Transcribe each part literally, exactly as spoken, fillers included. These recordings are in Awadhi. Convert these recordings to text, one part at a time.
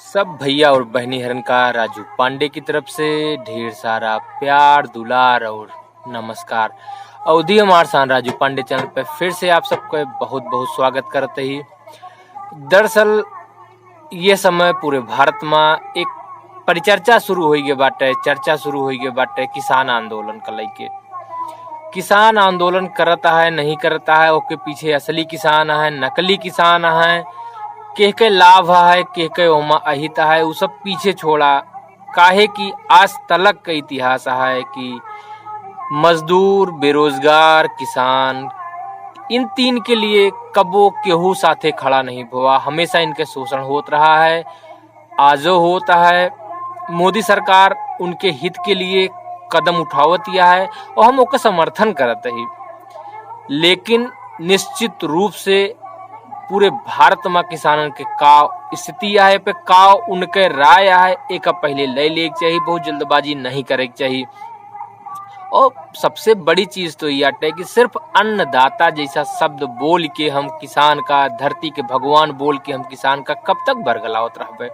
सब भैया और बहनी हरन का राजू पांडे की तरफ से ढेर सारा प्यार, दुलार और नमस्कार। अवधी हमार शान राजू पांडे चैनल पे फिर से आप सबके बहुत बहुत स्वागत करत ही। दरअसल ये समय पूरे भारत में एक परिचर्चा शुरू होइ गए बाटे, चर्चा शुरू होइ गए बाटे किसान आंदोलन का लइके। किसान आंदोलन करत है, नहीं करत है, ओके पीछे असली किसान है, नकली किसान है, केह के लाभ है, केह के ओमा अहित है, उ सब पीछे छोड़ा। काहे कि आज तलक का इतिहास है कि मजदूर, बेरोजगार, किसान, इन तीन के लिए कबो केहू साथे खड़ा नहीं भवा, हमेशा इनके शोषण होत रहा है, आजो होत है। मोदी सरकार उनके हित के लिए कदम उठावत या है और हम ओकर समर्थन करत ही, लेकिन निश्चित रूप से पूरे भारत में किसानन के का स्थिति आहे पे का उनके राय आहे, एका पहिले ले लेके चाहिए, बहुत जल्दबाजी नहीं करे के चाहिए। और सबसे बड़ी चीज तो ये आटे कि सिर्फ अन्नदाता जैसा शब्द बोल के हम किसान का, धरती के भगवान बोल के हम किसान का कब तक बरगलावत रहबे?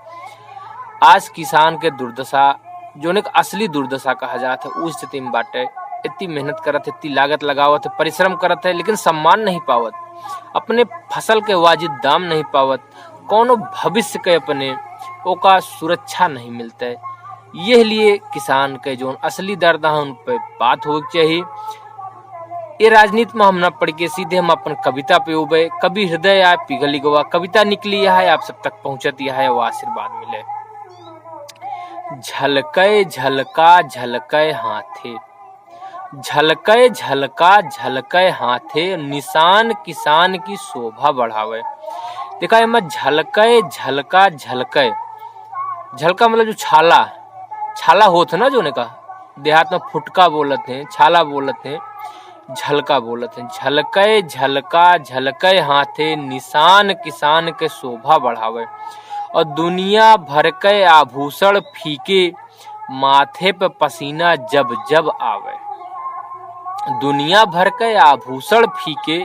आज किसान के दुर्दशा, जोन एक असली दुर्दशा कहा जात है, उस स्थिति में बाटे। इतनी मेहनत करत है, इतनी लागत लगावत है, परिश्रम करत है, लेकिन सम्मान नहीं पावत, अपने फसल के वाजिब दाम नहीं पावत, कौनो भविष्य के अपने ओका सुरक्षा नहीं मिलते। यह लिए किसान के जोन असली दर्द है, उन पे बात होवे के चाहिए। ये राजनीति में हम ना पढ़ के सीधे हम अपन कविता पे उबे। कवि हृदय आए पिघली गवा, कविता निकली है, आप सब तक पहुँचत यह है, वो आशीर्वाद मिले। झलकय झलका झलकय हाथे, झलकय झलका झलकय हाथे, निशान किसान की शोभा बढ़ावे। देखा, एमा झलकय झलका झलकय, झलका मतलब जो छाला, छाला होत है ना, जोने का देहात में फुटका बोलत हैं, छाला बोलत हैं, झलका बोलत हैं। झलकय झलका झलकय हाथे, निशान किसान के शोभा बढ़ावे। और दुनिया भर के आभूषण फीके, माथे पे पसीना जब जब आवे। दुनिया भर के आभूषण फीके,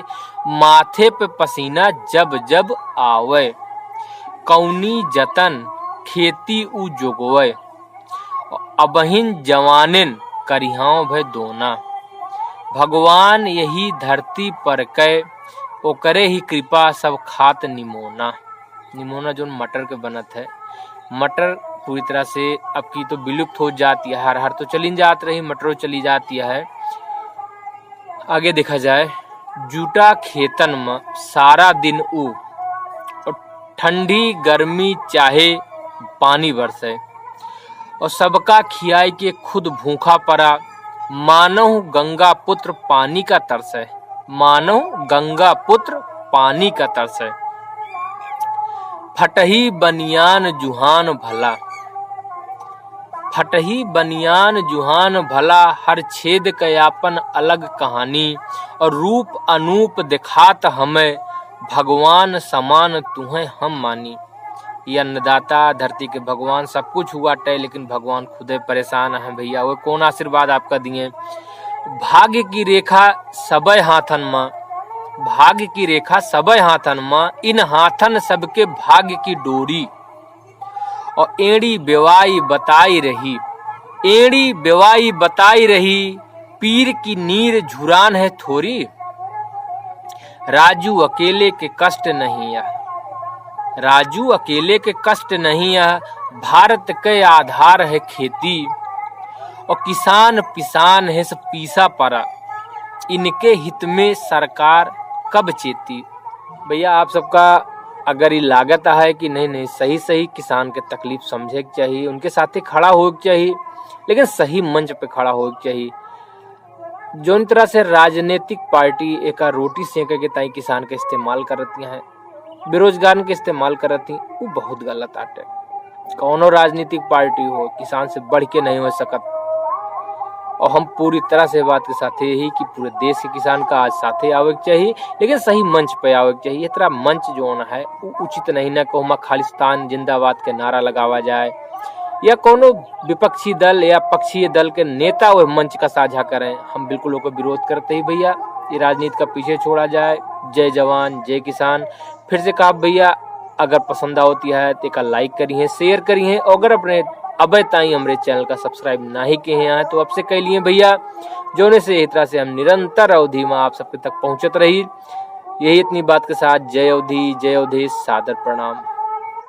माथे पे पसीना जब जब आवे। कौनी जतन खेती उ जोगवे, अबहिन जवानिन करिहाव भय दोना। भगवान यही धरती पर कै, ओकरे ही कृपा सब खात निमोना। निमोना जोन मटर के बनत है, मटर पूरी तरह से अब की तो विलुप्त हो जात, या हर हर तो चली जात रही, मटरो चली जात है। आगे देखा जाए, जूटा खेतन में सारा दिन ऊ, और ठंडी गर्मी चाहे पानी बरसे, और सबका खियाई के खुद भूखा परा, मानव गंगा पुत्र पानी का तरसे, मानव गंगा पुत्र पानी का तरसे। फटही बनियान जुहान भला, फटही बनियान जुहान भला, हर छेद के आपन अलग कहानी, और रूप अनूप दिखात हमें, भगवान समान तुहें हम मानी। ये अन्नदाता, धरती के भगवान, सब कुछ हुआ टय, लेकिन भगवान खुदे परेशान हैं भैया, वो कौन आशीर्वाद आपका दिए? भाग्य की रेखा सबे हाथन में, भाग्य की रेखा सबे हाथन में, इन हाथन सबके भाग्य की डोरी। और एड़ी बेवाई बताई रही, एड़ी बेवाई बताई रही, पीर की नीर झुरान है थोरी। राजू अकेले के कष्ट नहीं है, राजू अकेले के कष्ट नहीं है, भारत के आधार है खेती। और किसान पिसान है सब पीसा परा, इनके हित में सरकार कब चेती? भैया, आप सबका अगर ये लागत है कि नहीं, नहीं, सही, सही किसान के तकलीफ समझे के चाहिए, उनके साथे खड़ा होए के चाहिए, लेकिन सही मंच पे खड़ा होए के चाहिए। जौन तरह से राजनीतिक पार्टी एका रोटी सेंके के ताई किसान के इस्तेमाल करती हैं, बेरोजगारन के इस्तेमाल करती, वो बहुत गलत आटे। कौनो राजनीतिक पार्टी हो, किसान से बढ़ के नहीं हो सकत। और हम पूरी तरह से बात के साथे ही कि पूरे देश के किसान का आज साथे आवे के चाहिए, लेकिन सही मंच पे आवे के चाहिए। इतना मंच जौन है, वो उचित नहीं ना कि ओमा खालिस्तान जिंदाबाद के नारा लगावा जाए या कौनो विपक्षी दल या पक्षीय दल के नेता वह मंच का साझा करें। हम बिल्कुल ओकर विरोध करते ही भैया, ये राजनीति का पीछे छोड़ा जाए। जय जवान, जय किसान। फिर से कहा भैया, अगर पसंद आवती है तो एका like करिए, share करिए, और अगर अपने अबे ताई हमरे channel का subscribe नाही किहे हैं तो अब से कइ लिए भइया, जौने से एह तरह से हम निरंतर अवधी में आप सबके तक पहुँचत रही। यही इतनी बात के साथ जय अवधी, जय अवधेश, सादर प्रणाम।